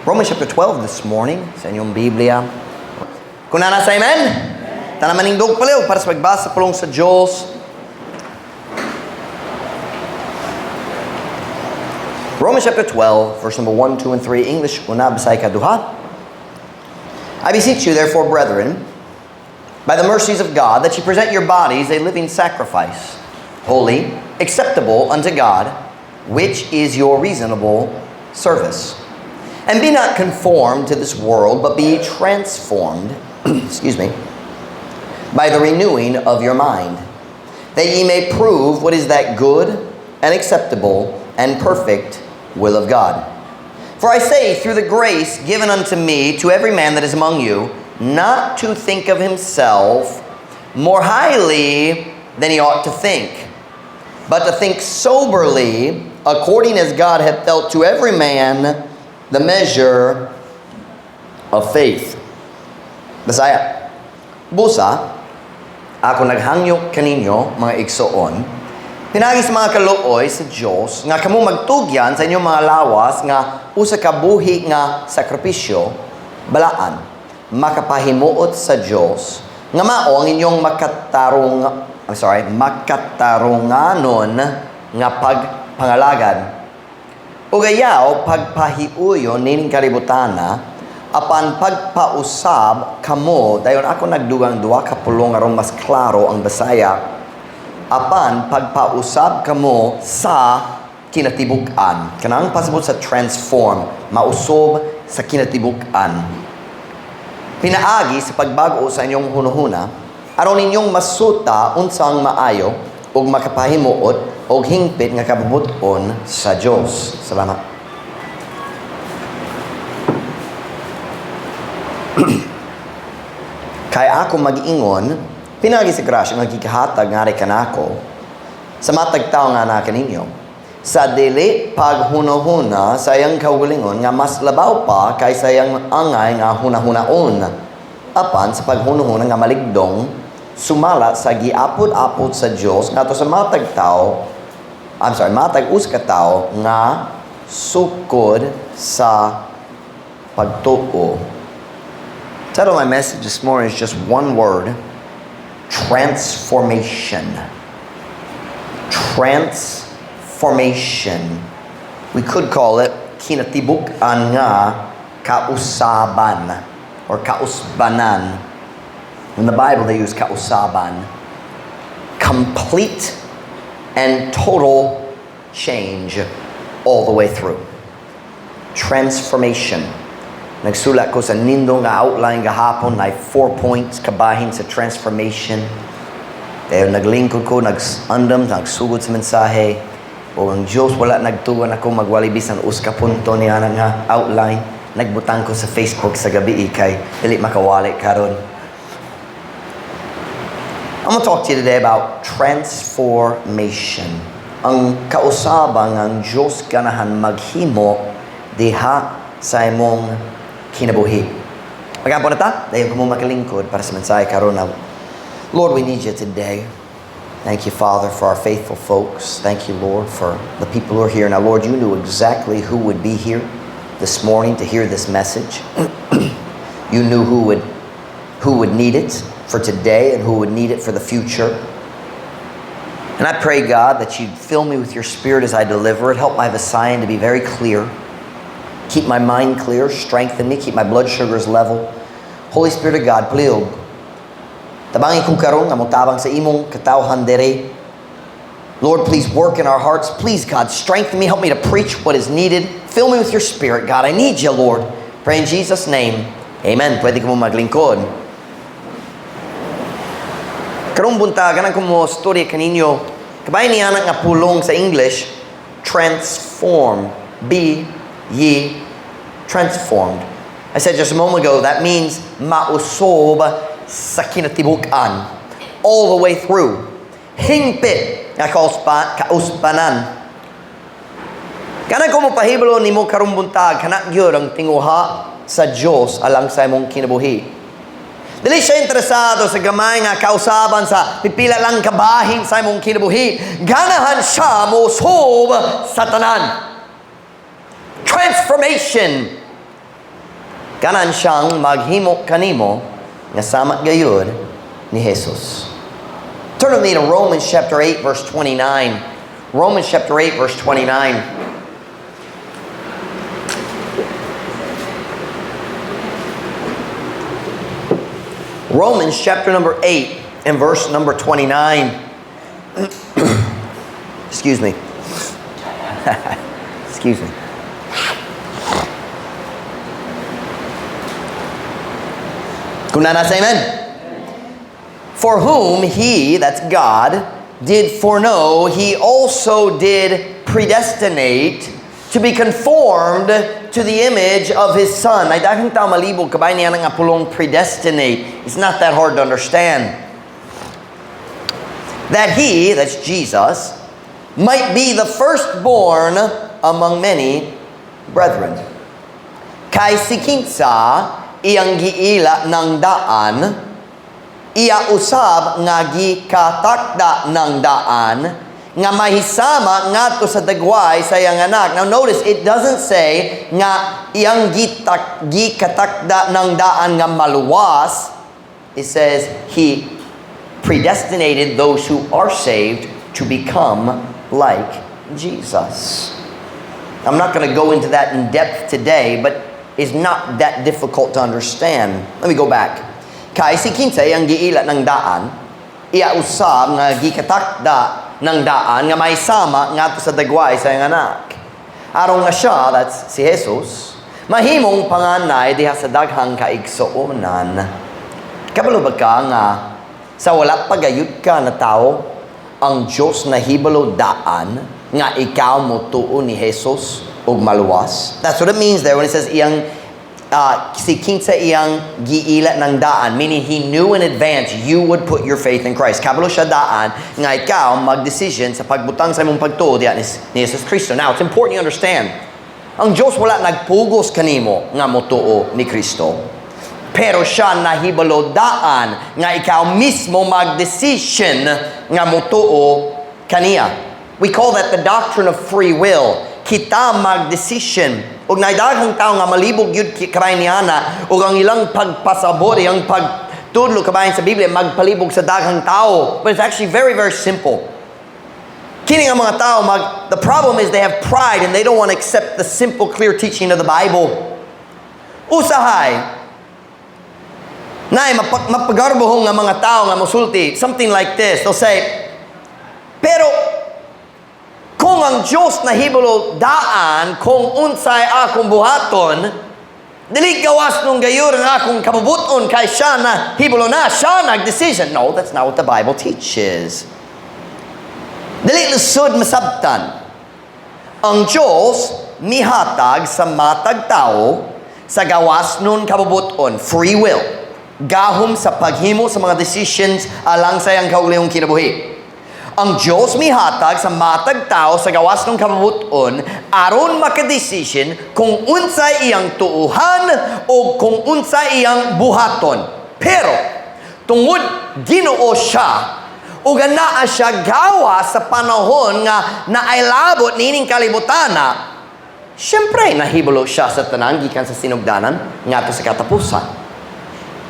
Romans chapter 12 this morning sa inyong Biblia. Kung naa na sa amen, tanan manindog palihog para sa pagbasa sa pulong sa Diyos. Romans chapter 12, verse number 1, 2, and 3. English, una, Bisaya kaduha. I beseech you, therefore, brethren, by the mercies of God, that you present your bodies a living sacrifice, holy, acceptable unto God, which is your reasonable service. And be not conformed to this world, but be transformed, excuse me, by the renewing of your mind, that ye may prove what is that good and acceptable and perfect will of God. For I say, through the grace given unto me, to every man that is among you, not to think of himself more highly than he ought to think, but to think soberly, according as God hath dealt to every man the measure of faith. Bisaya. Busa, ako naghangyo kaninyo, mga igsoon, pinaagi sa mga kaluoy sa Diyos, nga kamo magtugyan sa inyong mga lawas, nga usa ka buhi nga sakripisyo, balaan, makapahimuot sa Diyos, nga mao ang inyong makatarong, I'm sorry, makatarunganon nga pagpangalagad. Ug ayaw pagpahiuyon nining kalibutana, apan pagpausab kamo, dayon ako nagdugang duha ka pulong aron mas klaro ang Bisaya, apan pagpausab kamo sa kinatibuk-an. Kanang pasabot sa transform, mausob sa kinatibuk-an. Pinaagi sa pagbag-o sa inyong hunuhuna, aron ninyong masuta unsang maayo ug makapahimuot og hingpit nga kabubut-on sa Dios. Salamat. Kay ako mag-ingon, pinaagi sa grasya nga gikahatag ngari kanako sa matag tawo nga naa kaninyo, sa dili paghunuhuna sa iyang kaugalingon nga mas labaw pa kaysa iyang angay nga hunahunaon, apan sa paghunuhuna nga maligdong sumala sa giapod-apod sa Dios ngadto sa matag tawo, I'm sorry, matag usa ka tawo nga sukod sa pagtuo. Title of my message this morning is just one word: transformation. Transformation. We could call it kinatibuk-an nga kausaban or kausbanan. In the Bible, they use kausaban. Complete and total change all the way through. Transformation. Nagsulat ko sa nindot nga outline gahapon na 4 points kabahin sa transformation. Pero naglingkod ko, nag-andam, nagsugod sa mensahe. O ang Diyos wala nagtugon ako magwali bisan usa ka punto niya nga outline. Nagbutang ko sa Facebook sa gabi kay dili makawali karon. I'm gonna talk to you today about transformation. Ang kausaban ang Diyos ganahan maghimo diha sa imong kinabuhi. Magampo na ta, dayon ko mo makalingkod para sa mensahe karon na. Lord, we need you today. Thank you, Father, for our faithful folks. Thank you, Lord, for the people who are here. Now, Lord, you knew exactly who would be here this morning to hear this message. You knew who would need it for today and who would need it for the future. And I pray, God, that you'd fill me with your Spirit as I deliver it. Help my Visayan to be very clear. Keep my mind clear, strengthen me, keep my blood sugars level. Holy Spirit of God, please, tabangi ko karon nga motabang sa imong katawhan dere. Lord, please work in our hearts. Please, God, strengthen me. Help me to preach what is needed. Fill me with your Spirit, God. I need you, Lord. Pray in Jesus' name. Amen. Pwede ko mo maglingkod. Karong buntag, ganahan ko mo storya kaninyo. Kabahin niya nga pulong sa English, transform. Be ye transformed. I said just a moment ago, that means mausob sa kinatibuk-an. All the way through. Hingpit nga kausbanan. Ganahan ko mo pahibalo nimo karong buntag, kana gyud ang tinguha sa Dios alang sa imong kinabuhi. Dili siya interesado sa gamay nga kausaban sa pipila lang kabahin sa imong kinabuhi. Ganahan siya mosob sa tanan. Transformation! Ganan siyang maghimo kanimo nga sama gayud ni Jesus. Turn with me to Romans chapter 8 verse 29. Romans chapter 8 verse 29. Romans chapter number 8 and verse number 29. Excuse me. Excuse me. Kung naa na, say amen. For whom he, that's God, did foreknow, he also did predestinate to be conformed to the image of his Son. Ay daghang tao malibog kabay niya nga pulong "predestinate." It's not that hard to understand. That he, that's Jesus, might be the firstborn among many brethren. Kay si kinsa iyang giila ng daan, iya usab nga gikatakda ng daan, nga mahisama ngadto sa dagway sa iyang anak. Now notice, it doesn't say nga iyang gikatakda ng daan nga maluwas. It says he predestinated those who are saved to become like Jesus. I'm not going to go into that in depth today, but it's not that difficult to understand. Let me go back. Kay si kinsa iyang giila ng daan, iya usab nga gikatakda ng daan nga mahisama ngadto sa dagway sa iyang anak. Aron nga siya, that's si Jesus, mahimong panganay diha sa daghang kaigsuonan. Kabalo ba ka nga sa wala pa gayud ka na tao, ang Diyos nahibalo daan nga ikaw mo tuo ni Jesus ug maluwas? That's what it means there when it says iyang si kinsa iyang giila ng daan, meaning he knew in advance you would put your faith in Christ. Kabalo siya daan nga ikaw mag-decision sa pagbutang sa imong pagtuo diha ni Jesus Cristo. Now, it's important you understand. Ang Diyos wala nagpugos kanimo nga motuo ni Kristo. Pero siya nahibalo daan nga ikaw mismo mag-decision nga motuo kaniya. We call that the doctrine of free will. Kita mag-decision. Ug naay daghang tao nga malibog yun kabay niana ug ang ilang pagpasabot, ang pagtudlo kabahin sa Biblia magpalibog sa daghang tao. But it's actually very, very simple. Kini nga mga tao, the problem is they have pride and they don't want to accept the simple, clear teaching of the Bible. Usahay, naay mapagarbohong nga mga tao nga mosulti, something like this. They'll say, "Pero kung ang Diyos nahibalo daan kung unsay akong buhaton, dili gawasnon gayud ang akong kabubuton kay siya nahibalo na, siya nag-decision." No, that's not what the Bible teaches. Dili lisod masabtan. Ang Diyos mihatag sa matag tao sa gawasnon kabubuton, free will. Gahom sa paghimo sa mga decisions alang sa iyang kaugalingong kinabuhi. Ang Diyos mihatag sa matag tao sa gawasnon kabubuton aron makadesisyon kung unsay iyang tuuhan o kung unsay iyang buhaton. Pero tungod Ginoo siya ug anaa siya gawa sa panahon nga nailabot niining kalibutana, siyempre nahibalo siya sa tanan gikan sa sinugdanan ngadto sa katapusan.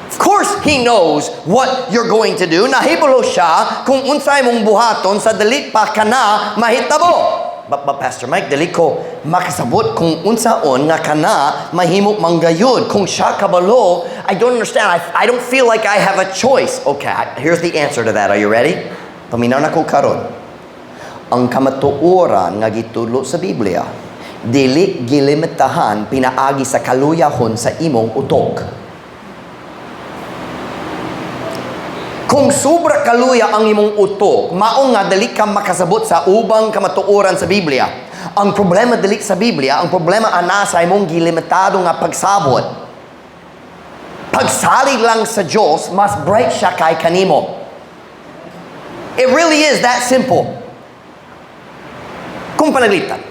Of course, he knows what you're going to do. Nahibalo siya kung unsay mong buhaton sa dili pa kana mahitabo. But Pastor Mike, dili ko makasabot kung unsaon nga kana mahimo manggayud. Kung siya kabalo, I don't understand. I don't feel like I have a choice. Okay, here's the answer to that. Are you ready? Paminaw na ko karon. Ang kamatuoran nga gitudlo sa Biblia, dili gilimitahan pinaagi sa kaluyahon sa imong utok. Kung sobra kaluya ang imong utok, mao nga dili ka makasabot sa ubang kamatuoran sa Biblia. Ang problema dili sa Biblia, ang problema ana sa imong gilimitado nga pagsabot. Pagsalig lang sa Diyos, mas bright siya kay kanimo. It really is that simple. Kung pananglitan,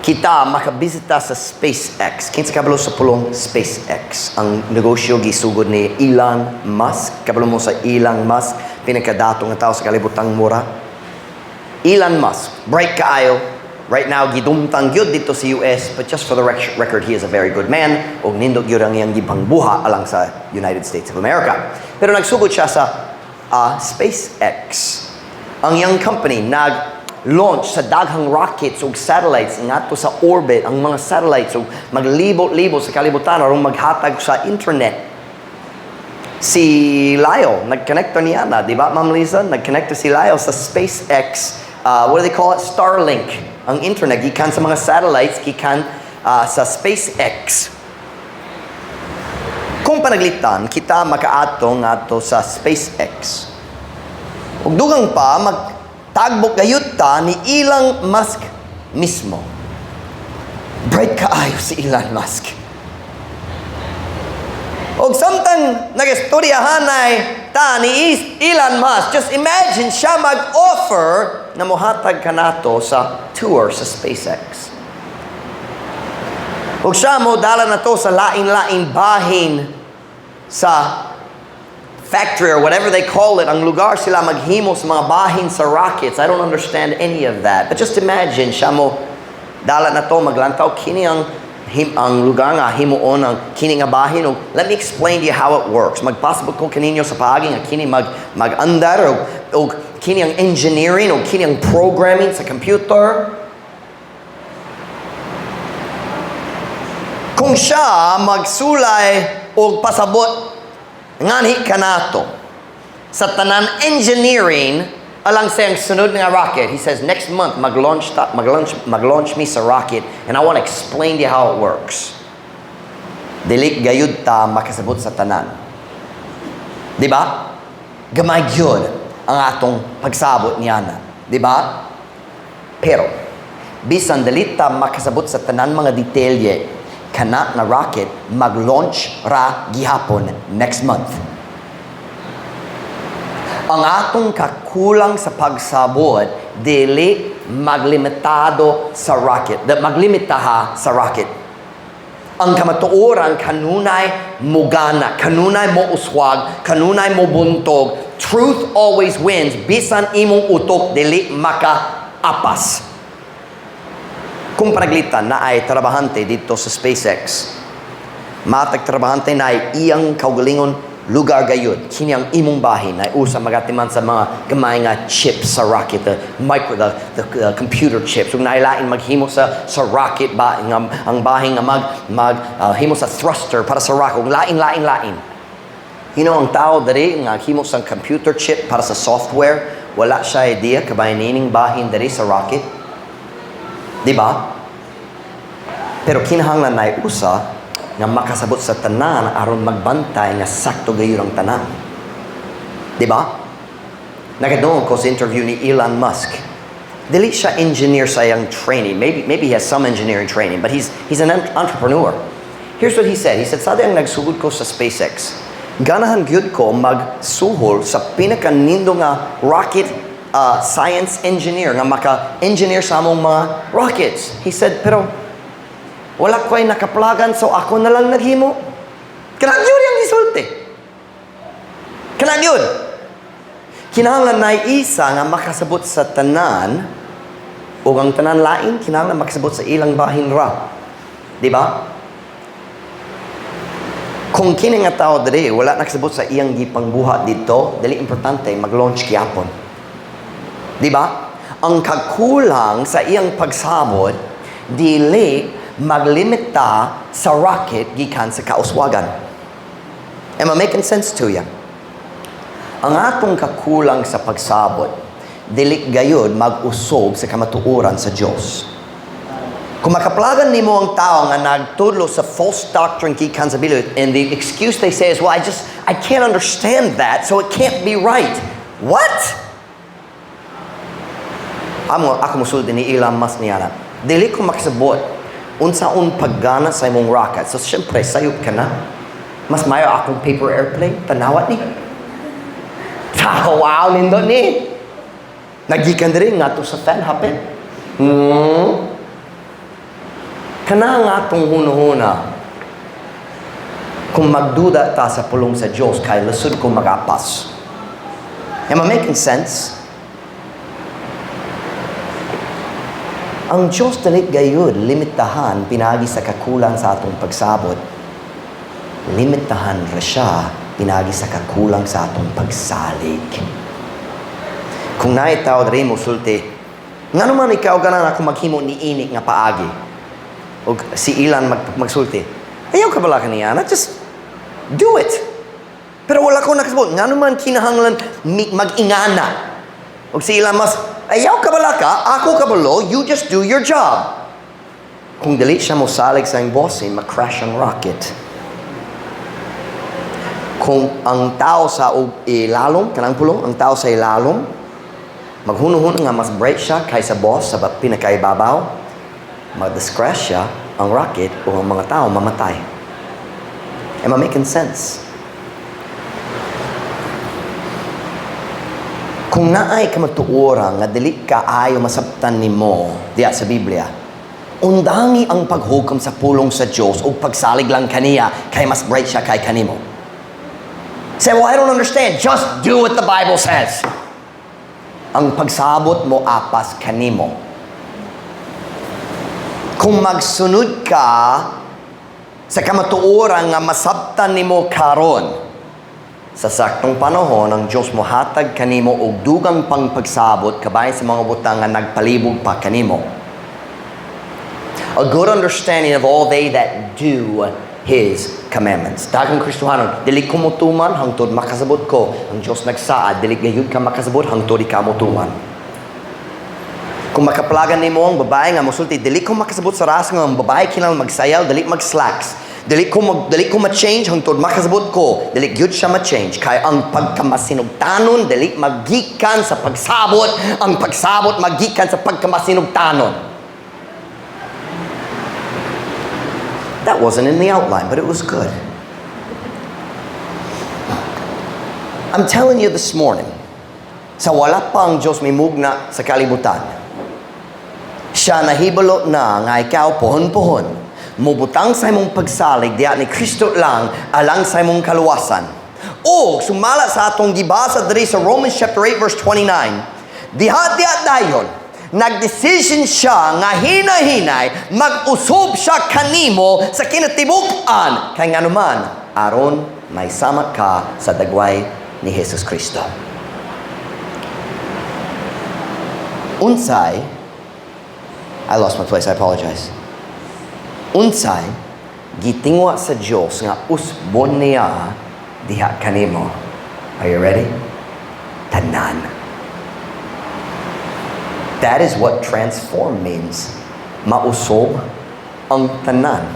kita makabisita sa SpaceX. Kinsa kabalo sa pulong SpaceX? Ang negosyo gisugod ni Elon Musk. Kabalo mo sa Elon Musk, pinakadato nga tao sa kalibutang mura. Elon Musk, bright kaayo, Right now, gidumtang gyud didto sa US, but just for the record, he is a very good man ug nindot gyud ang iyang gipangbuhat alang sa United States of America. Pero nagsugod siya sa SpaceX. Ang iyang company nag launch sa daghang rockets ug satellites ngadto sa orbit, ang mga satellites ug maglibot-libot sa kalibutan aron maghatag sa internet. Si Lyle, nag-connect niya na, di ba, Ma'am Lisa? Nag-connect si Lyle sa SpaceX, what do they call it? Starlink. Ang internet, gikan sa mga satellites, gikan sa SpaceX. Kung panaglitan, kita makaato ngadto sa SpaceX. Ug dugang pa, magtagbok gayud ta ni Elon Musk mismo. Bright kaayo si Elon Musk. Og samtang nagistoryahanay ta ni Elon Musk, just imagine siya mag-offer na mohatag kanato sa tour sa SpaceX. Ug siya mo dala na to sa lain-lain bahin sa factory or whatever they call it, ang lugar sila maghimo sa mga bahin sa rockets. I don't understand any of that. But just imagine, siya mo dala na to, maglantaw, kini ang lugar nga himuon ang kini nga bahin ug let me explain to you how it works. Magpasabot ko kaninyo sa paagi nga kini mag-andar og kini ang engineering o kini ang programming sa computer. Kung siya magsulay og pasabot nganhi kanato sa tanan engineering alang sa iyang sunod nga rocket. He says, "Next month mag-launch mi sa rocket and I want to explain to you how it works." Dili gayud ta makasabot sa tanan. Di ba? Gamay gyud ang atong pagsabot niya na. Di ba? Pero bisan dili ta makasabot sa tanan mga detalye, kana na rocket mag-launch ra gihapon next month. Ang atong kakulang sa pagsabot dili maglimitado sa rocket, da maglimitaha sa rocket. Ang kamatuoran kanunay mugana, kanunay mo uswag, kanunay mo buntog. Truth always wins bisan imong utok dili makaapas. Kung panaglitan na ay trabahante didto sa SpaceX, matag trabahante na ay iyang kaugalingon lugar gayud, kini ang imong bahin ay usa magatiman sa mga gamay nga chips sa rocket, the micro the computer chips, ug nailain maghimo sa rocket ba nga ang bahin nga mag mag himo sa thruster para sa rocket, ug lain lain lain. Ang tao diri nga himo sa computer chip para sa software, wala siya idea kabay nining bahin diri sa rocket. Di ba? Pero kinahanglan na usa nga makasabot sa tanan aron magbantay nga sakto gayud ang tanan. Di ba? Nakadungog ko sa interview ni Elon Musk. Dili siya engineer sa iyang training. Maybe he has some engineering training, but he's an entrepreneur. Here's what he said. He said, "Sa diyang nagsugod ko sa SpaceX, ganahan gyud ko magsuhol sa pinakanindo nga rocket science engineer nga maka-engineer sa among mga rockets." He said, "Pero wala ko ay nakaplagan, so ako na lang naghimo." Kana yun yung gisulti. Kana yun. Kinahanglan na isa nga makasabot sa tanan o ang tanan lain, kinahanglan makasabot sa ilang bahin ra. Di ba? Kung kini nga tao diri wala nakasabot sa iyang gipangbuhat didto, dili importante mag-launch gyapon. Di ba? Ang kakulang sa iyang pagsabot dili maglimita sa rocket gikan sa kauswagan. Am I making sense to you? Ang atong kakulang sa pagsabot dili gayud mag-usob sa kamatuoran sa Dios. Kung makaplagan nimo ang tao nga nagtudlo sa false doctrine gikan sa Biblia, and the excuse they say is, "Well, I can't understand that, so it can't be right." What? Amo, ako musulti ni Elon Musk niya na, "Dili ko makasabot unsaon paggana sa imong rocket. So, syempre, sayop ka na. Mas mayo akong paper airplane, tanawat ni. Wow, nindot ni. Nagikan diri ngadto sa fan hapit. Kana nga atong hunahuna, kung magduda ta sa pulong sa Diyos, kay lisod kung magapas. Am I making sense? Ang Diyos dili gayud limitahan pinagi sa kakulang sa atong pagsabot. Limitahan ra siya pinagi sa kakulang sa atong pagsalig. Kung naay tao diri mo sulti, "Ngano man ikaw ganahan ako maghimo niini nga paagi?" O si ilan magsulti, "Ayaw ka bala kaniya, just do it." "Pero wala ko nakasabot, ngano man kinahanglan mag-ingana?" O si ilan mas, "Ayaw ka bala ka, ako kabalo, you just do your job." Kung dili siya mo salig sa iyang bossing, ma-crash ang rocket. Kung ang tao sa ilalom, kanang pulong, ang tao sa ilalom, maghunuhun nga mas bright siya kaysa boss sa pinakaibabaw, mag-crash siya ang rocket o ang mga tao mamatay. Am I making sense? Kung naay kamatuoran nga dili ka ayo masabtan nimo diya sa Biblia, undangi ang paghukom sa pulong sa Dios ug pagsalig lang kaniya kay mas bright siya kay kanimo. Say, "Well, I don't understand." Just do what the Bible says. Ang pagsabot mo apas kanimo. Kung magsunod ka sa kamatuoran nga masabtan nimo karon, sa saktong panahon, ang Diyos mohatag kanimo og dugang pang pagsabot kabahin sa mga butang nga nagpalibog pa kanimo. A good understanding of all they that do His commandments. Daghang Kristohanon, "Dili ko motuman hangtod makasabot ko." Ang Diyos nagsaad, dili gayud ka makasabot hangtod ikaw motuman. Kung makaplagan nimo ang babae nga mosulti, "Dili ko makasabot sa ras nga ang babae kinahanglan magsayal, dili mag-slacks. Dili ko ma-change hangtod makasabot ko." Dili gyud siya ma-change kay ang pagkamasinugtanon dili magikan sa pagsabot, ang pagsabot magikan sa pagkamasinugtanon. That wasn't in the outline, but it was good. I'm telling you this morning, sa wala pa ang Diyos mimugna sa kalibutan, siya nahibalo na nga ikaw pohon-pohon, mubutang sa imong pagsalig diya ni Kristo lang alang sa imong kaluwasan. O sumala sa atong gibasa diri sa Romans chapter 8 verse 29, diha diha dayon, nagdesisyon siya nga hinahinay mag-usob siya kanimo sa kinatibuk-an kay nganuman aron may sama ka sa dagway ni Jesus Kristo. Unsay, I lost my place, I apologize. Unsay gitingwa sa Dios nga usbon niya diha kanimo? Are you ready? Tanan. That is what transform means. Mausob ang tanan.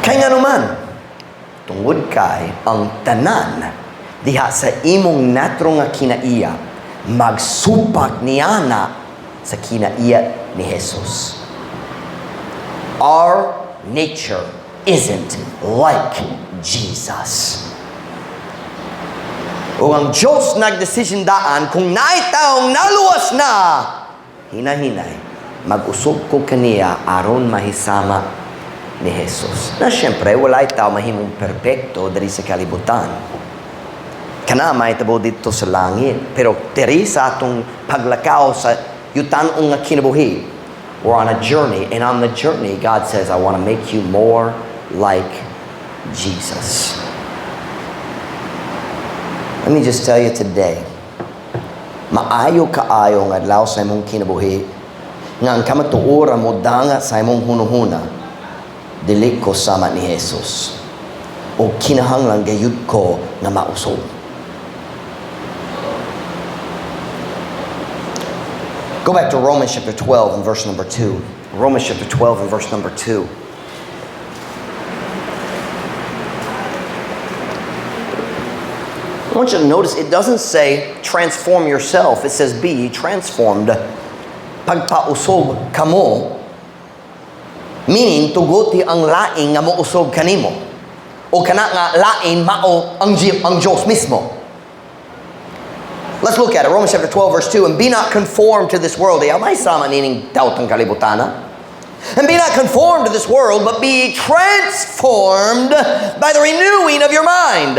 Kay nganuman, tungod kay ang tanan diha sa imong natro nga kinaiya magsupak niana sa kinaiya ni Jesus. Our nature isn't like Jesus. O ang Diyos nagdesisyon daan kung naay taong naluwas na, hinahinay, mag-usog ko kaniya aron mahisama ni Jesus. Na siyempre, walay tao mahimong perpekto diri sa kalibutan. Kana mahitabo dito sa langit. Pero diri sa atong paglakaw sa yutan-ong nga kinabuhi, we're on a journey, and on the journey, God says, "I want to make you more like Jesus." Let me just tell you today, maayo kaayo nga adlaw sa imong kinabuhi, nga ang kamatuoran mo danga sa imong hunuhuna, dili ko sama ni Jesus. O kinahanglan gayud ko nga mausog. Go back to Romans chapter 12 and verse number 2. Romans chapter 12 and verse number 2. I want you to notice it doesn't say transform yourself. It says be ye transformed. Pagpausog kamo, meaning tuguti ang laing nga mousog kanimo. O kana nga lain mao ang Diyos mismo. Let's look at it. Romans chapter 12 verse 2. And be not conformed to this world. Ayaw may sama nining doubt ang kalibutana. And be not conformed to this world, but be transformed by the renewing of your mind,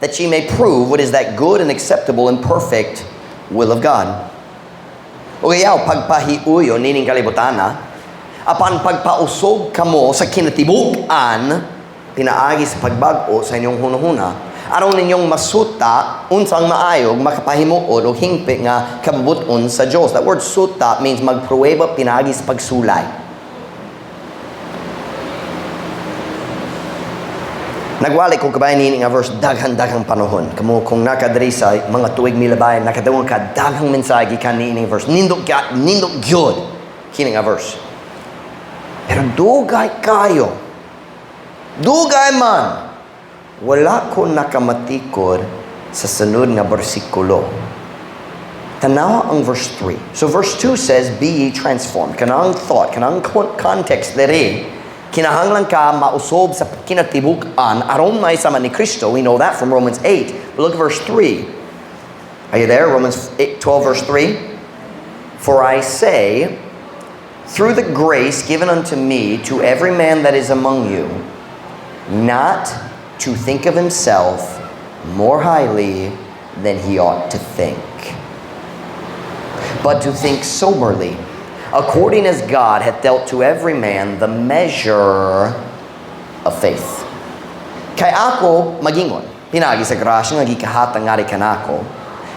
that ye may prove what is that good and acceptable and perfect will of God. O iyaw pagpahiuyon nining kalibutana, apan pagpausog kamo sa kinatibuk-an pinaagi sa pagbag-o sa inyong hunahuna, aron ninyong masuta unsang maayog, makapahimuot o hingpit nga kabubut-on sa Dios. That word "suta" means magpruweba pinaagi sa pagsulay. Nagwali ko kabay nini nga verse daghan-daghang panahon. Kamo kung nakadiri sa mga tuig milabayan, nakadungog ka daghang mensahe gikan niining verse. Nindot ka, nindot gyud kini nga verse. Pero dugay kayo. Dugay man. Wala ko nakamatikod sa sunod nga bersikulo. Tanawa ang verse 3. So verse 2 says, "Be ye transformed." Kanang thought, kanang context diri, kinahanglan ka mausob sa kinatibuk-an aron may sama ni Kristo. We know that from Romans 8. But look at verse 3. Are you there? Romans 8, 12 verse 3. "For I say, through the grace given unto me to every man that is among you, not to think of himself more highly than he ought to think, but to think soberly, according as God hath dealt to every man the measure of faith. Kay ako magingon, pinaagi sa grasya nga gikahatag ngari kanako,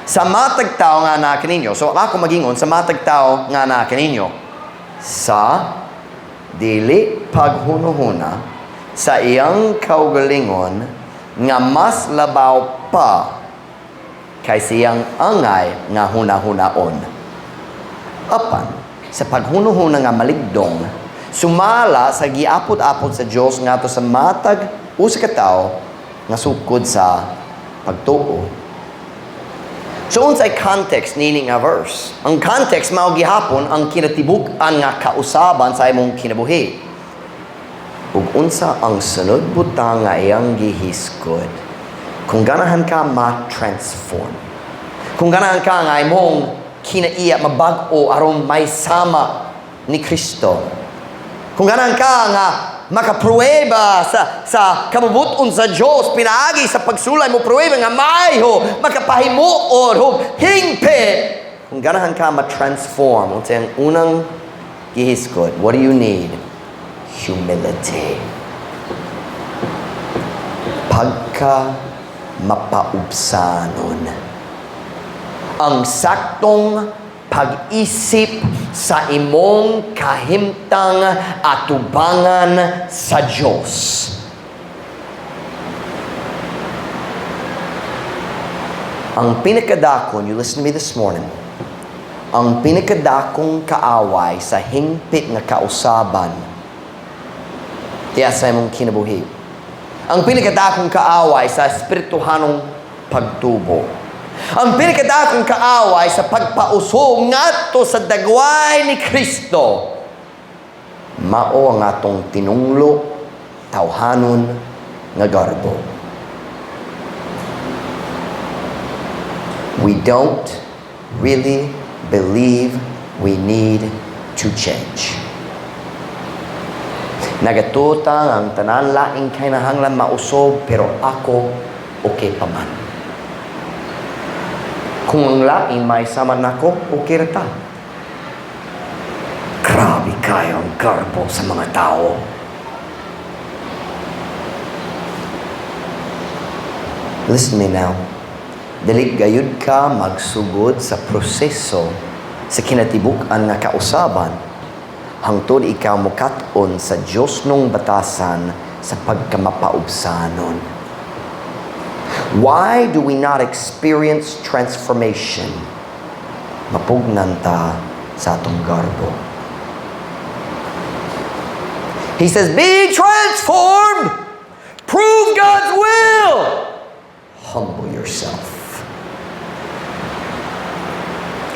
sa matag tao nga naa kaninyo. So ako magingon sa matag tao nga naa kaninyo, sa dili paghunuhuna sa iyang kaugalingon nga mas labaw pa kay siyang angay nga hunahunaon. Apan, sa paghunuhuna nga maligdong, sumala sa giapot-apot sa Dios ngadto sa matag usa ka tawo nga sukod sa pagtuo." So unsay context nini nga verse? Ang context mao gihapon ang kinatibuk-an nga kausaban sa imong kinabuhi. Ug unsa ang sunod butang nga iyang gihisgod? Kung ganahan ka ma-transform, kung ganahan ka nga imong kinaiya mabag-o aron may sama ni Kristo, kung ganahan ka nga makapruweba sa kabubuton sa Dios pinaagi sa pagsulay mo pruweba nga maayo, makapahimuot ug hingpit, kung ganahan ka ma-transform, unsa ang unang gihisgod? What do you need? Humility. Pagka mapaubsanon. Ang saktong pag-isip sa imong kahimtang atubangan sa Diyos. Ang pinakadakon, you listen to me this morning, ang pinakadakong kaaway sa hingpit nga kausaban diya sa imong kinabuhi, ang pinakadakong kaaway sa espirituhanong pagtubo, ang pinakadakong kaaway sa pagpausog ngadto sa dagway ni Kristo, mao ang atong tinunglo, tawhanon nga garbo. We don't really believe we need to change. Nagatuo ta ang tanan laing kinahanglan mausob, pero ako okay pa man. Kung ang laing may sama nako, okay ra ta. Grabe kayo ang garbo sa mga tao. Listen to me now. Dili gayud ka magsugod sa proseso sa kinatibuk-an nga kausaban hangtod ikaw mukat-on sa Dios nung batasan sa pagkamapaubsanon. Why do we not experience transformation? Mapugnan ta sa atong garbo. He says, "Be transformed! Prove God's will! Humble yourself."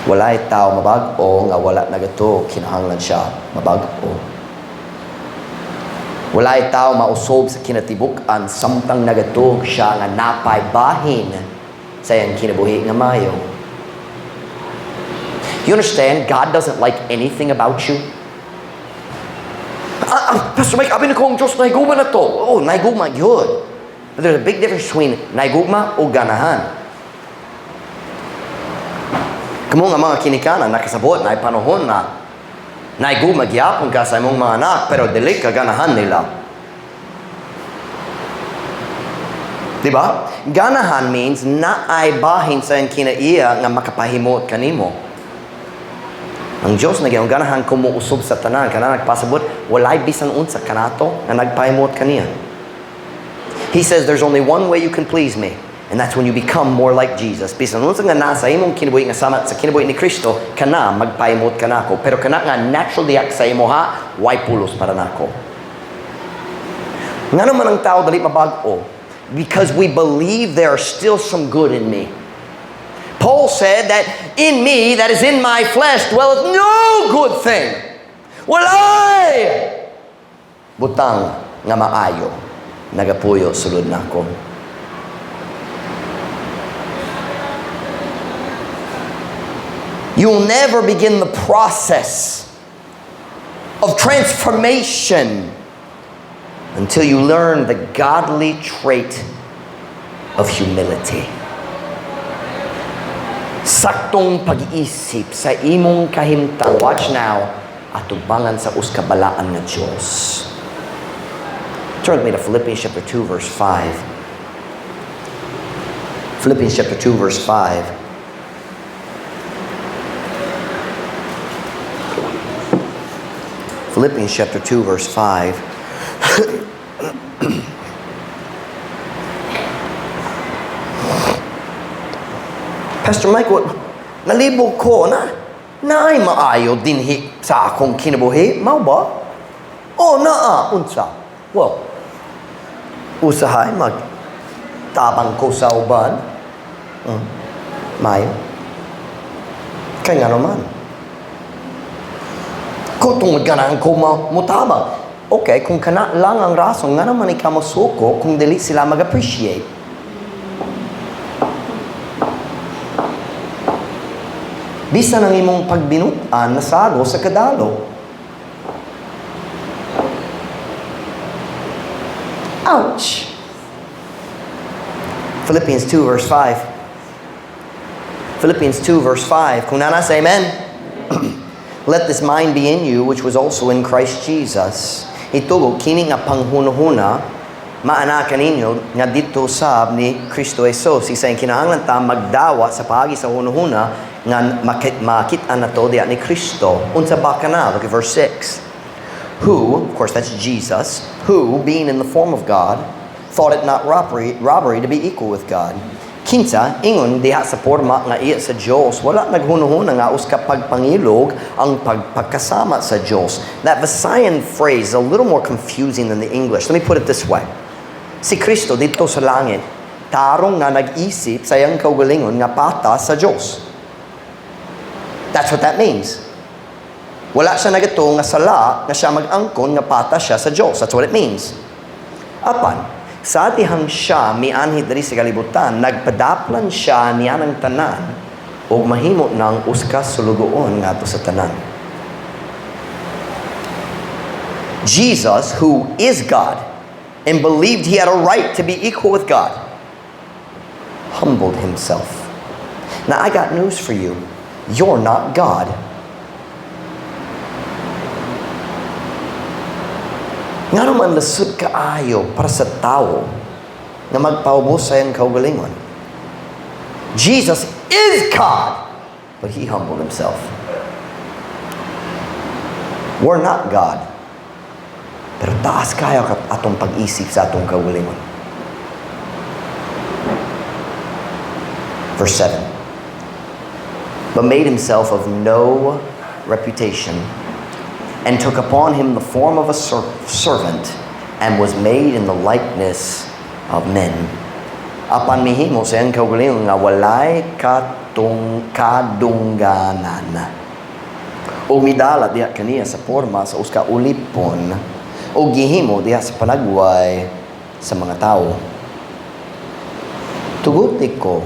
Walay tao mabag-o nga wala nagatuo kinahanglan siya mabag-o. Walay tao mausob sa kinatibuk-an samtang nagatuo siya nga napay bahin sa iyang kinabuhi nga mayo. You understand? God doesn't like anything about you. "Ah, ah, Pastor Mike, abi nako ang Diyos nahigugma na to." Oh, nahigugma, good. But there's a big difference between nahigugma o ganahan. Kamo nga mga kinikanan, nakasabot na panahon na naigugma gyapon ka sa imong mga anak, pero dili ka ganahan nila. Diba? Ganahan means naay bahin sa iyang kinaiya nga makapahimot kanimo. Ang Diyos na ganahan ko mo usob sa tanan, kana nagpasabot, walay bisan unsa kanato nga nagpahimot kaniya. He says there's only one way you can please me, and that's when you become more like Jesus. Bisan unsa nga nasa imong kinabuhi nga sama sa kinabuhi ni Kristo, kana magpahimot kanako. Pero kana nga natural diak sa imo ha, way pulos para nako. Nga naman ang tao dali mabag-o? Because we believe there are still some good in me. Paul said that in me, that is in my flesh, dwelleth no good thing. Walay butang nga maayo nagapuyo sulod nako. You'll never begin the process of transformation until you learn the godly trait of humility. Saktong pag-iisip sa imong kahimtang, watch now, atubangan sa usa ka balaan nga Diyos. Turn with me to Philippians chapter 2, verse 5. Philippians chapter 2, verse 5. Philippians chapter 2, verse 5. Pastor Mike, what, nalibog ko na, naay maayo dinhi sa akong kinabuhi. Mao ba? Oh, naa, unsa? Well, usahay mag tabang ko sa uban. Maayo. Kay nga naman. Kung tungod ganahan ko mutabang. Okay, kung kana lang ang rason, nga naman ikaw mosuko kung dili sila mag-appreciate. Bisan ang imong pagbinutan nasago sa kadalo. Ouch! Philippians 2 verse 5. Philippians 2 verse 5. Kung naa na, say amen. Let this mind be in you, which was also in Christ Jesus. Itugo, kini nga panghunuhuna, maana kaninyo nga dito sab ni Kristo Jesus. Isa yung kinahanglan ta magdawa sa paagi sa hunuhuna nga makit-an na to diya ni Kristo. Unsa ba kana? Look at verse 6. Who, of course that's Jesus, who, being in the form of God, thought it not robbery to be equal with God. Kinsa, ingon diha sa porma nga iya sa Diyos, wala naghunuhuna nga usa ka pagpangilog ang pagpagkasama sa Diyos. That Visayan phrase is a little more confusing than the English. Let me put it this way. Si Kristo dito sa langit, tarong nga nag-isip sa iyang kaugalingon nga patas sa Diyos. That's what that means. Wala siya nagatuo nga sala nga siya mag-angkon nga patas siya sa Diyos. That's what it means. Apan, sa dihang siya mianhi diri sa kalibutan, nagpadaplan siya niya ng tanan ug mahimo ng usa ka sulugoon ngadto sa tanan. Jesus, who is God and believed he had a right to be equal with God, humbled himself. Now I got news for you. You're not God. Nga naman lasud kaayo para sa tao nga magpaubos sa iyang kaugalingon. Jesus is God, but He humbled Himself. We're not God. Pero taas kayo atong pag-isip sa atong kaugalingon. Verse 7. But made Himself of no reputation, and took upon Him the form of a servant, and was made in the likeness of men. Apan mihimo sa iyang kaugalingon nga walay kadungganan. O midala diha kaniya sa forma sa usa ka ulipon, o gihimo diha sa panagway sa mga tao. Tuguti ko,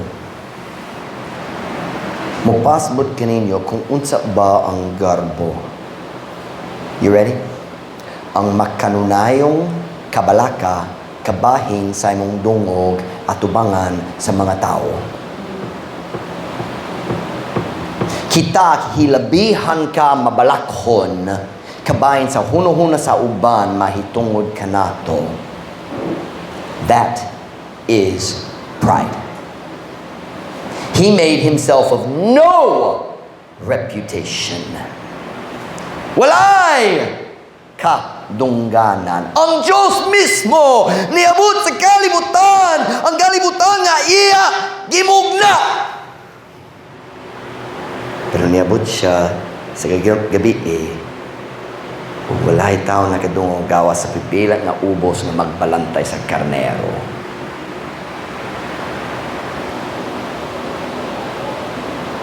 mopasbot kaninyo kung unsa ba ang garbo. You ready? Ang makanunayong kabalaka, kabahin sa imong dungog atubangan sa mga tao. Kita hilabihan ka mabalakhon kabahin sa hunuhuna sa uban mahitungod kanato. That is pride. He made himself of no reputation. Walay kadungganan. Ang Diyos mismo niabot sa kalibutan, ang kalibutan nga iya gimugna. Pero niabot siya sa gabi eh, ug walay tao nakadungog gawas sa pipila nga ubos nga magbalantay sa karnero.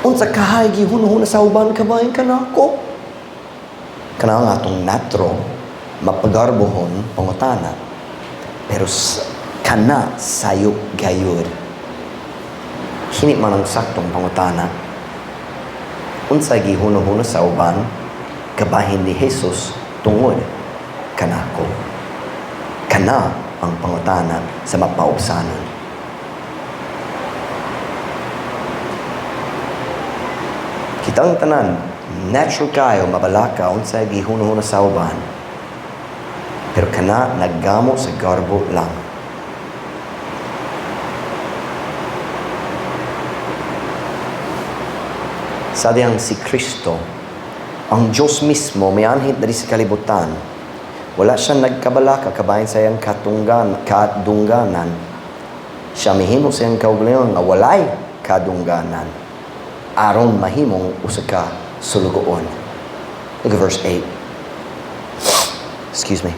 Unsa kahay gihunhuna sa uban kabahin kanako? Kana ang atong natro mapagarbohon pangutana. Pero kana sayop gayud. Hini man ang saktong pangutana. Unsa gihuno-huno sa uban kabahin ni Jesus tungod kanako? Kana ang pangutana sa mapaubsanon. Kitang tanan, natural kayo mabalaka unsa gihuno-huno sa uban. Pero kana naggamo sa garbo lang. Sa diyang si Kristo, ang Diyos mismo, mianhi diri sa kalibutan, wala siya nagkabalaka kabahin sa iyang kadungganan. Siya mihimo sa iyang kaugalingon nga walay kadungganan, aron mahimong usa ka sulugoon. Look at verse 8. Excuse me.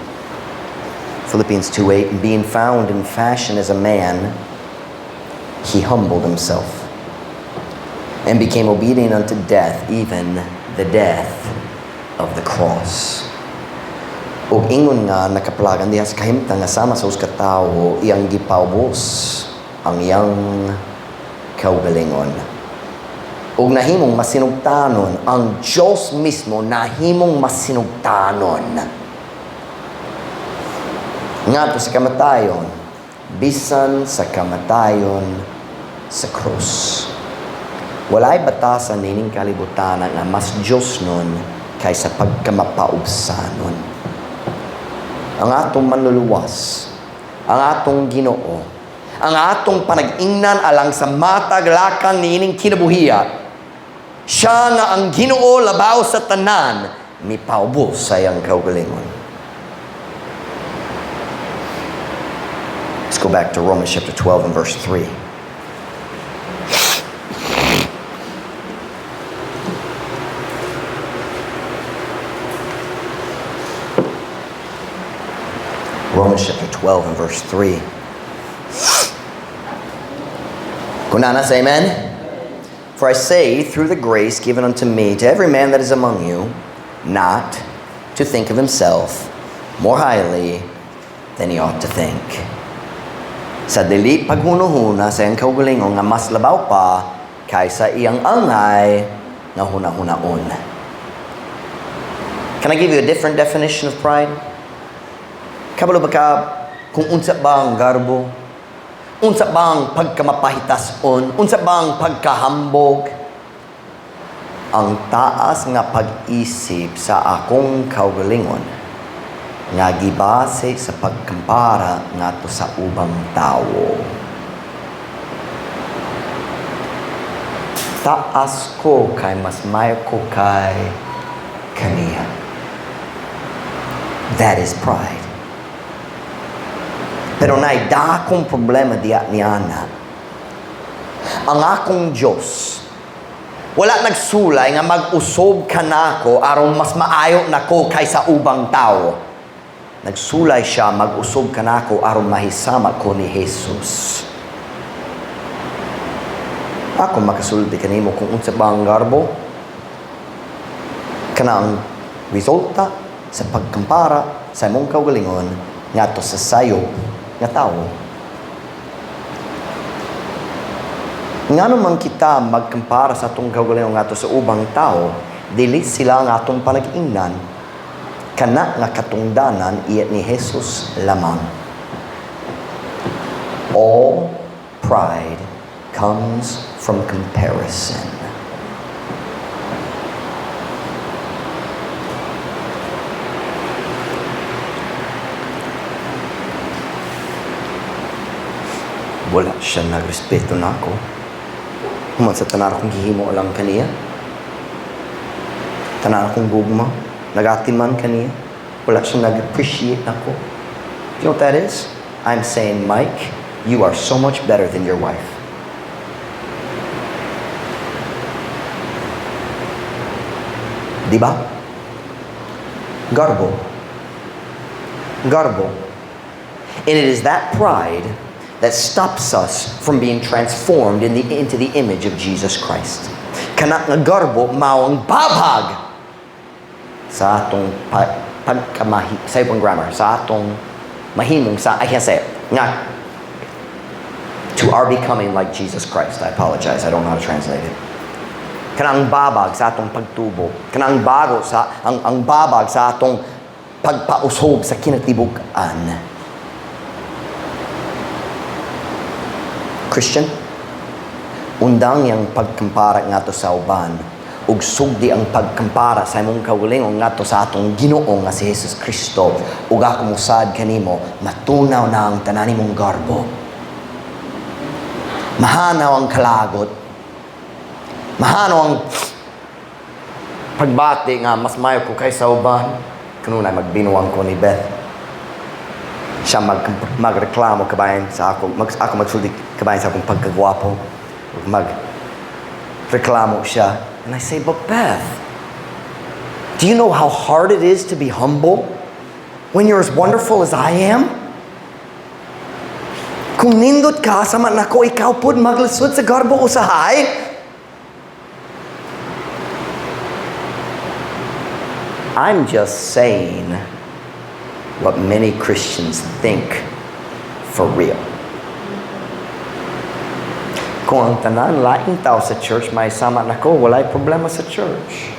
Philippians 2:8, and being found in fashion as a man, he humbled himself and became obedient unto death, even the death of the cross. Ug ingon nga nakaplagan diha sa kahimtang nga sama sa usa ka tawo, iyang gipaubos ang iyang kaugalingon. Ug nahimong masinugtanon, ang Diyos mismo nahimong masinugtanon. Ngadto sa kamatayon, bisan sa kamatayon sa krus. Walay batasan nining kalibutan nga mas Diyos nun kaysa pagkamapaubsanon. Ang atong manluluwas, ang atong Ginoo, ang atong panag-ingnan alang sa matag lakang niining kinabuhiya, siya nga ang Ginoo labaw sa tanan, mipaubos sa iyang kaugalingon. Let's go back to Romans chapter 12 and verse 3. Romans chapter 12 and verse 3. Kunana, say amen. For I say, through the grace given unto me, to every man that is among you, not to think of himself more highly than he ought to think. Sa dili paghunuhuna sa iyang kaugalingon nga mas labaw pa kaysa iyang angay nga hunahunaon. Can I give you a different definition of pride? Kabalo ba ka kung unsa ba ang garbo? Unsa ba ang pagkamapahitason? Unsa ba ang pagkahambog? Ang taas nga pag-isip sa akong kaugalingon nga gibase sa pagkampara ngadto sa ubang tawo. Taas ko kay mas mayo ko kay kaniya. That is pride. Pero naay dakong problema diya ni Ana. Ang akong Diyos, wala nagsulay nga mag-usob ka nako aron mas maayo nako kaysa ubang tao. Nagsulay siya mag-usob ka nako aron mahisama ko ni Jesus. Ako makasulti kanimo kung unsa ba ang garbo, kana ang resulta sa pagkampara sa imong kaugalingon ngadto sa sayo nga tawo. Ngano man kita magkampara sa atong kaugalingon ngadto sa ubang tawo, dili sila ang atong panag-ingnan. Kana nga katungdanan iya ni Jesus lamang. All pride comes from comparison. Wala siya nagrespeto nako. Human sa tanan akong gihimo lang kaniya. Tanan akong gugma. Nagatiman kaniya. Wala siya nag-appreciate nako. You know what that is? I'm saying, "Mike, you are so much better than your wife." Di ba? Garbo. Garbo. And it is that pride that stops us from being transformed into the image of Jesus Christ. Kana nga garbo mao ang babag sa atong pagkamahi sa ibang grammar, sa atong mahimong sa, I can't say it, nga to our becoming like Jesus Christ. I apologize, I don't know how to translate it. Kanang babag sa atong pagtubo, kanang bago sa ang babag sa atong pagpausog sa kinatibuk-an. Christian, undang yang pagkumpara ngadto sa uban ug sugdi ang pagkumpara sa imong kaugalingon ngadto sa atong Ginoo nga si Jesus Kristo, ug ako musad kanimo, matunaw na ang tanan nimong garbo. Mahanaw ang kalagot. Mahanaw ang pagbati nga mas mayo ko kaysa uban. Kanunay magbinuang ko ni Beth. Siya magreklamo kabahin sa ako, ako magsulti kabahin sa akong pagkagwapo. Mag reklamo siya. And I say, "But Beth, do you know how hard it is to be humble when you're as wonderful as I am? Kung nindot ka sama nako, ikaw pud maglisod sa garbo usahay." I'm just saying what many Christians think for real. Kung ang tanan laing tao sa church may sama nako, walay problema sa church.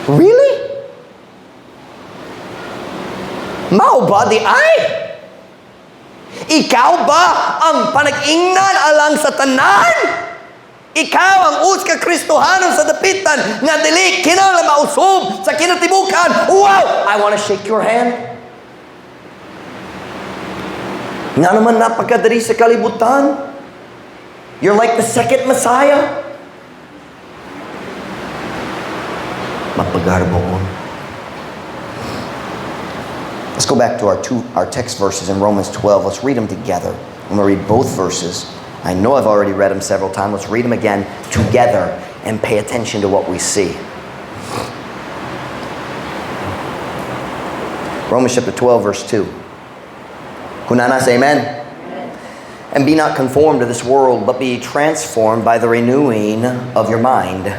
Really? Mao ba diay? Ikaw ba ang panag-ingnan alang sa tanan? Ikaw ang usa ka Kristohanon sa Dapitan nga dili kinahanglan mausob sa kinatibukan. Wow! I want to shake your hand. Nga naman napakadali sa kalibutan. You're like the second Messiah. Mapagarbo ko. Let's go back to our text verses in Romans 12. Let's read them together. I'm going to read both verses. I know I've already read them several times. Let's read them again together and pay attention to what we see. Romans chapter 12, verse 2. Kunana, say amen. "And be not conformed to this world, but be transformed by the renewing of your mind,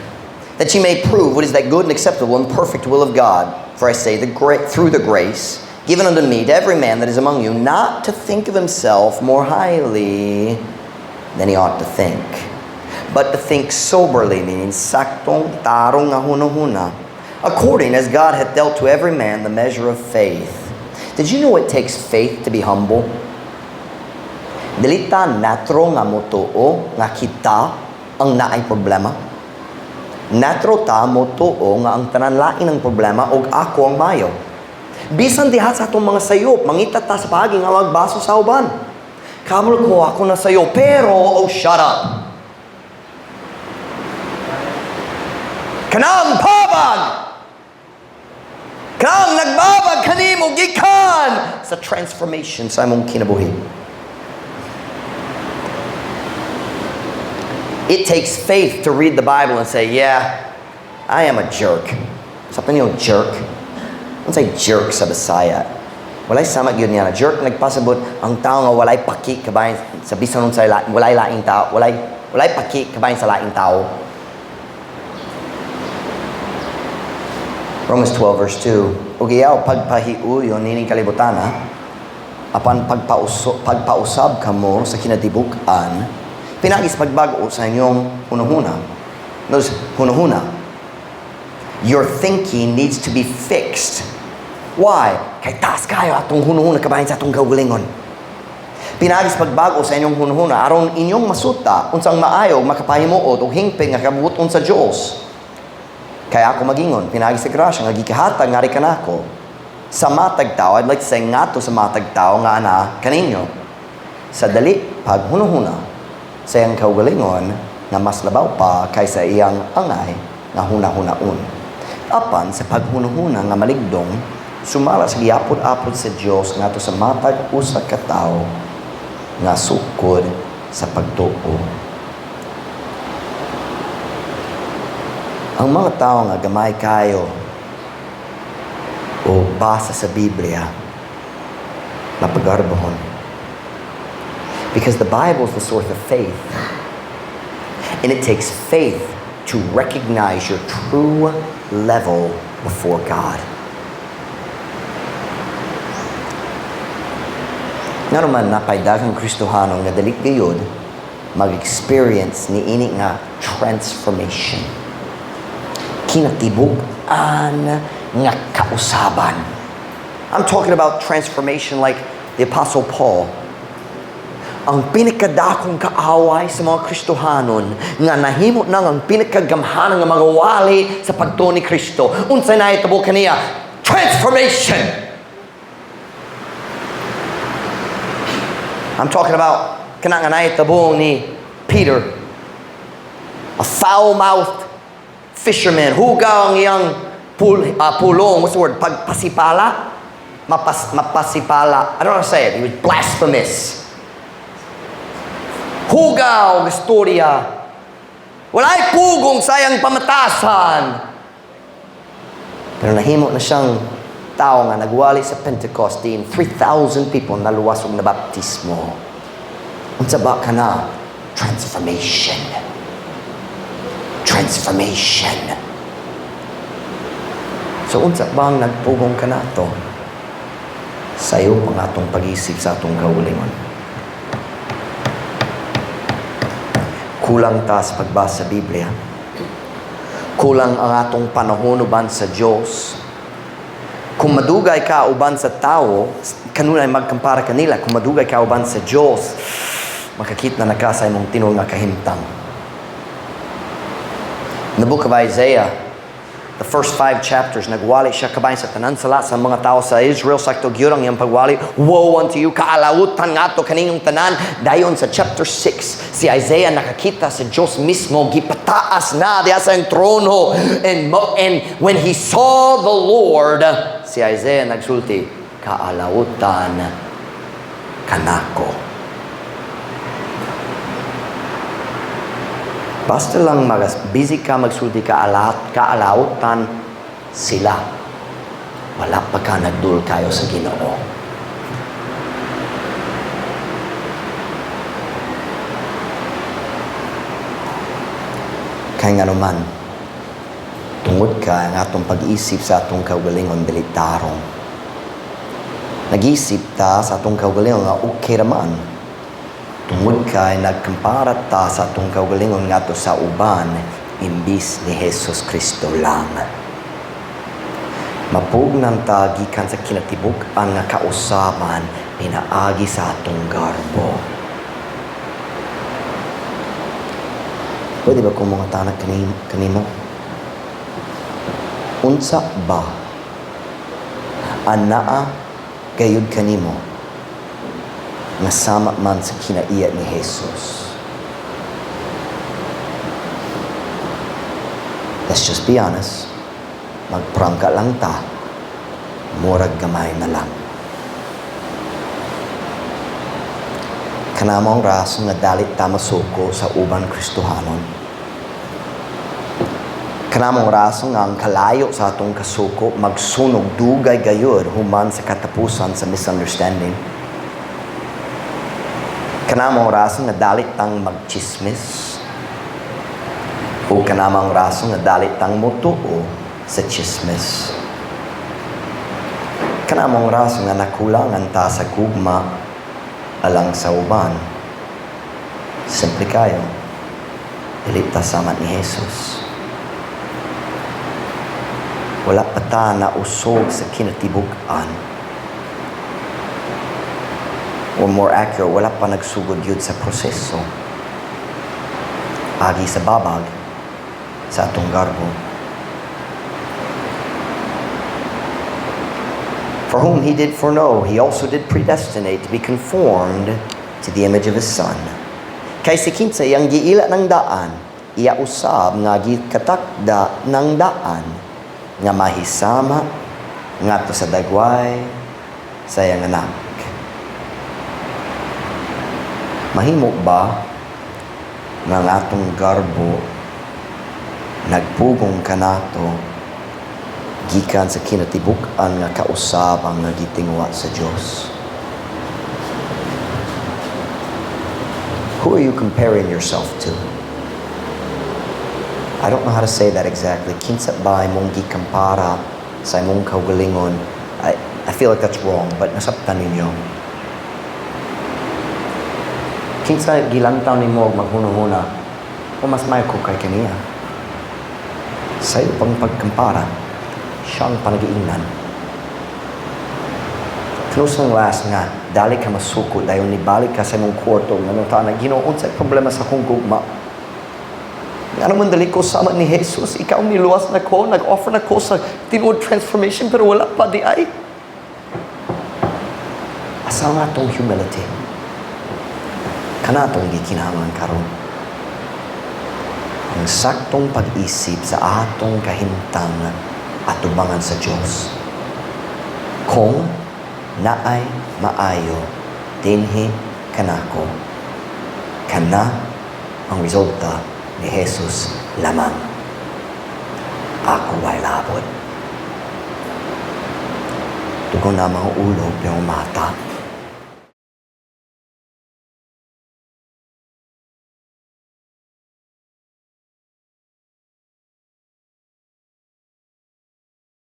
that ye may prove what is that good and acceptable and perfect will of God. For I say, through the grace given unto me to every man that is among you, not to think of himself more highly than he ought to think, but to think soberly," meaning saktong tarong nga hunahuna, "according as God hath dealt to every man the measure of faith." Did you know it takes faith to be humble? Dili ta natural nga motuo nga kita ang naay problema. Natural ta motuo nga ang tanan lain ang problema ug ako ang mayo. Bisan diha sa atong mga sayop, mangita ta sa paagi nga magbaso sa uban. Kabalo ko ako na sayo, pero, oh, shut up. Kanang pabag! Kanang nagbabag kanimo gikan sa transformation sa imong kinabuhi. It takes faith to read the Bible and say, "Yeah, I am a jerk." Something you jerk. Don't say jerk sa Bisaya. Walay sama gyud niya na. Jerk nagpasabot ang tao nga walay paki kabahin sa bisan sa walay laing tao, walay paki kabahin sa laing tao. Romans 12 verse 2. "Ug iyaw pagpahiuyon nining kalibutan, ha? Apan pagpausab kamo sa kinatibuk-an pinaagi sa pagbag-o sa inyong hunahuna." Notice, hunahuna. Your thinking needs to be fixed. Why? Kay taas kayo atong hunahuna kabahin sa atong kaugalingon. "Pinaagi sa pagbag-o sa inyong hunahuna aron inyong masuta unsang maayo, makapahimuot ug hingpit nga kabubut-on sa Dios. Kaya ako magingon pinaagi sa grasya nga gihatag ngari kanako sa matag tao," I'd like to say ngadto sa matag tao nga ana kaninyo. Sa dali paghunahuna sa iyang kaugalingon nga mas labaw pa kaysa iyang angay nga hunahunaon. Apan sa paghunahuna nga maligdong, sumala sa giapod-apod sa Dios ngadto sa matag usa ka tawo nga sukod sa pagtuo. Ang mga tao nga gamay kayo o basa sa Biblia, mapagarbahon. Because the Bible is the source of faith. And it takes faith to recognize your true level before God. Ngano man napay daghang Kristohano nga dali gayud mag-experience ni ini nga transformation? Kinatibuk-an nga kausaban. I'm talking about transformation like the Apostle Paul. Ang pinakadakong kaaway sa mga Kristohanon nga nahimo nang ang pinakagamhanan nga mga wali sa pagtuo ni Kristo. Unsay nahitabo kaniya? Transformation! I'm talking about kana nga nahitabo ni Peter, a foul-mouthed fisherman. Hugaw ang iyang pulong. What's the word? Pagpasipala? Mapasipala. I don't know how to say it. He was blasphemous. Hugaw ang istorya. Walay pugong sa iyang pamatasan. Pero nahimo na siyang tao nga nagwali sa Pentecost din 3,000 people naluwas og nabaptismo. Unsa ba kana? Transformation. Transformation. So unsa bang nagpugong kanato? Sayo pang atong pag-isip sa atong kaugalingon. Kulang ta sa pagbasa sa Biblia. Kulang ang atong panahon uban sa Diyos. Kung madugay ka uban sa tao, kanunay magkampara kanila. Kung madugay ka uban sa Diyos, makakita na ka sa imong tinuod nga kahimtang. In the book of Isaiah, the first five chapters, nagwali siya kabahin sa tanan sala sa mga tao sa Israel. Sakto gyud ang iyang pagwali. "Woe unto you, kaalawutan ngadto kaninyong tanan." Dayon sa chapter 6, si Isaiah nakakita sa Diyos mismo, gipataas na diha sa iyang trono. And when he saw the Lord, si Isaiah nagsulti, "Kaalawutan kanako." Basta lang magas, busy ka magsulti ka alat, kaalawutan sila. Wala pa ka nagdul kayo sa Ginoo. Kaya nga naman, tungod ka ang atong pag-isip sa atong kaugalingon dili tarong. Nag-isip ta sa atong kaugalingon nga okay raman. Tungod kay nagkumpara ta sa atong kaugalingon ngadto sa uban imbis ni Jesus Kristo lang. Mapugnan ta gikan sa kinatibuk-an nga kausaban pinaagi sa atong garbo. Pwede ba kung mga tanak kanimo? Unsa ba anaa gayud kanimo nga sama man sa kinaiya ni Jesus? Let's just be honest. Magprangka lang ta. Murag gamay na lang. Kanamong rason nga dalit ta masuko sa uban Kristohanon. Kanamong rason nga ang kalayo sa atong kasuko magsunog dugay gayud human sa katapusan sa misunderstanding. Kanamong rason nga dalit tang magchismis. O kanamong rason nga dalit tang motuo sa chismis. Kanamong rason nga nakulangan ta sa gugma alang sa uban. Simple kayo, dili ta sama ni Jesus. Wala pa ta na usog sa kinatibuk-an. Or more accurate, wala pa nagsugod yun sa proseso. Agi sa babag sa atong garbo. For whom he did foreknow, he also did predestinate to be conformed to the image of His Son. Kay si kinsa iyang giila ng daan, iya usab nga gikatakda ng daan, nga mahisama ngadto sa dagway sa iyang Anak. Mahimo ba nga ang atong garbo nagpugong kanato gikan sa kinatibuk-an nga kausaban nga gitinguha sa Dios? Who are you comparing yourself to? I don't know how to say that exactly. Kinsa ba imong gikampara sa imong kaugalingon? I feel like that's wrong, but nasabtan ninyo. Kinsa gilantaw nimo og maghunahuna o mas maayo ko kay kaniya? Sayo pang pagkampara, siya ang panagiingnan. Kanusang last nga, dali ka masuko, dayon nibalik ka sa imong kwarto, nga nangutana, "Ginoo, unsay problema sa akong gugma? Ngano man dali ko sama ni Jesus? Ikaw niluwas na ko, nag-offer na ko sa tinuod transformation, pero wala pa diay." Asa nga atong humility? Kana atong gikinahanglan karon. Ang saktong pag-isip sa atong kahimtang atubangan sa Dios. Kung naay maayo dinhi kanako, kana ang resulta ni Jesus lamang. Ako way labot. Tugon na mga ulo, pero mata.